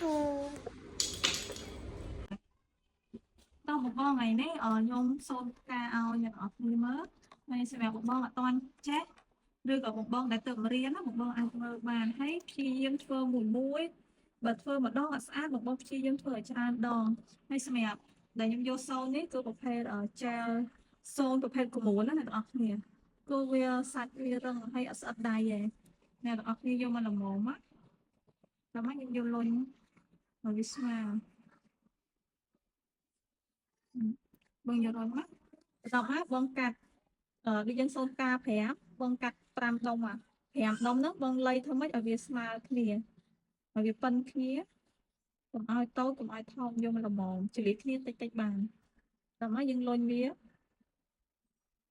you. តោះបងបងថ្ងៃនេះខ្ញុំសូមផ្កាឲ្យអ្នកនរគ្នាមើលហើយសម្រាប់បងបងអត់ទាន់ចេះឬក៏បងបងដែលទើបមករៀនណាបងបងអាចមើលបានហើយព្យាយាមធ្វើមួយមួយបើធ្វើម្ដងអត់ស្អាតបងបងព្យាយាមធ្វើឲ្យច្រើនដងហើយសម្រាប់ដែលខ្ញុំយកសូននេះគឺប្រភេទ gel សូនប្រភេទក្មួនណាអ្នកនរគ្នាគឺវាសាច់វារឹងហើយអត់ស្អិតដៃទេអ្នកនរគ្នាយកមកល្មមណាតាមមកខ្ញុំយកលុញឲ្យវាស្មើ បងយករយមកបន្ទាប់មកបងកាត់ដូចយើងសូនការ5បងកាត់5ដុំអា5ដុំហ្នឹងបងលៃធ្វើម៉េចឲ្យវាស្មើគ្នាឲ្យវាប៉ុនគ្នាកុំឲ្យតូចកុំឲ្យធំយកមកល្មមចលិគ្នាតិចតិចបានបន្ទាប់មកយើងលុញវា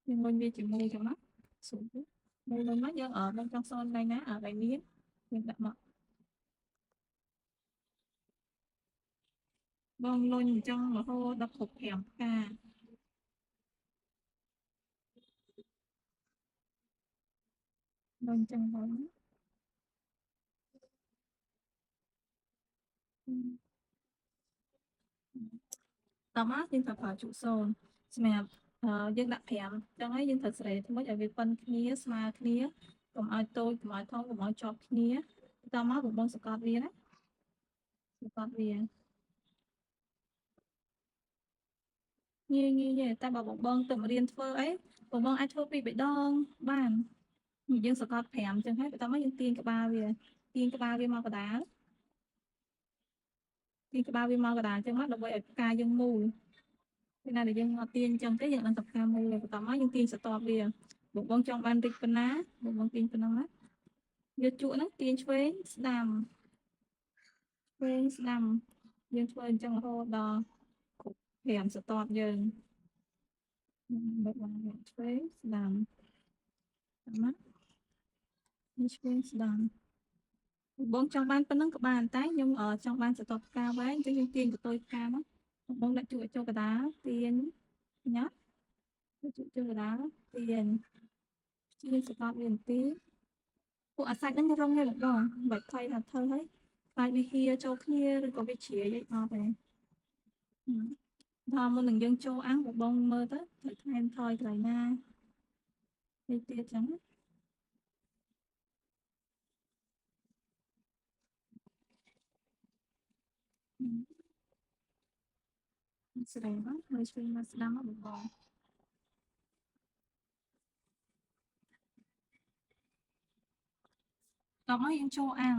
យើងលុញវាជាមួយចឹងណាស្រួលមួយលុញមកយើងបងចង់សូនដៃណាដៃមានយើងដាក់មកបងលុញអញ្ចឹងរហូតដល់គ្រប់5ផ្កាលុញអញ្ចឹងបង តមកយើងត្រូវប្រើជក់សូនសម្រាប់យើងដាក់5អញ្ចឹងហើយយើងត្រូវសេរីធ្វើម៉េចឲ្យវាប៉ុនគ្នាស្មើគ្នាកុំឲ្យតូចកុំឲ្យធំកុំឲ្យជាប់គ្នាតមកបងបងសកត់វាណាសកត់វាងាយងាយទេតែបើបងបងទៅរៀនធ្វើអីបងបងអាចធ្វើពីរបីដងបានយើងសកត់5អញ្ចឹងហើយបន្ទាប់មកយើងទាញក្បាលវាទាញក្បាលវាមកកណ្ដាលទាញក្បាលវាមកកណ្ដាលអញ្ចឹងមកដើម្បីឲ្យផ្កាយើងមូលពេលណាដែលយើងអត់ទាញអញ្ចឹងទេយើងនឹងតែផ្កាមូលបន្ទាប់មកយើងទាញស្រទាប់វាបងបងចង់បានរីកប៉ុណ្ណាបងបងទាញប៉ុណ្ណឹងណាយកជក់ហ្នឹងទាញឆ្វេងស្ដាំឆ្វេងស្ដាំយើងធ្វើអញ្ចឹងរហូតដល់គ្រប់5ស្រទាប់យើងបើបានឆ្វេងស្ដាំតាមណានេះឆ្វេងស្ដាំបងចង់បានប៉ុណ្ណឹងក៏បានតែខ្ញុំចង់បានស្រទាប់ផ្កាវែងអញ្ចឹងយើងទាញកតុយផ្កាមកបងដាក់ជក់ចូលកណ្ដាលទាញញ៉ាំជក់ចូលកណ្ដាលទាញជាស្រទាប់វាបន្តិចពួកអាសាច់ហ្នឹងរងហើយបងបាច់ថៃថាធ្វើហើយខ្លាចវាហៀចូលគ្នាឬក៏វាជ្រាយអីអត់ទេថាមុននឹងយើងចូលអាំងបងមើលទៅត្រូវថែមថយកន្លែងណានេះទៀតចឹងស្រីមកមើលឆ្វេងមកស្ដាំមកបងបងតោះមកយើងចូលអាំង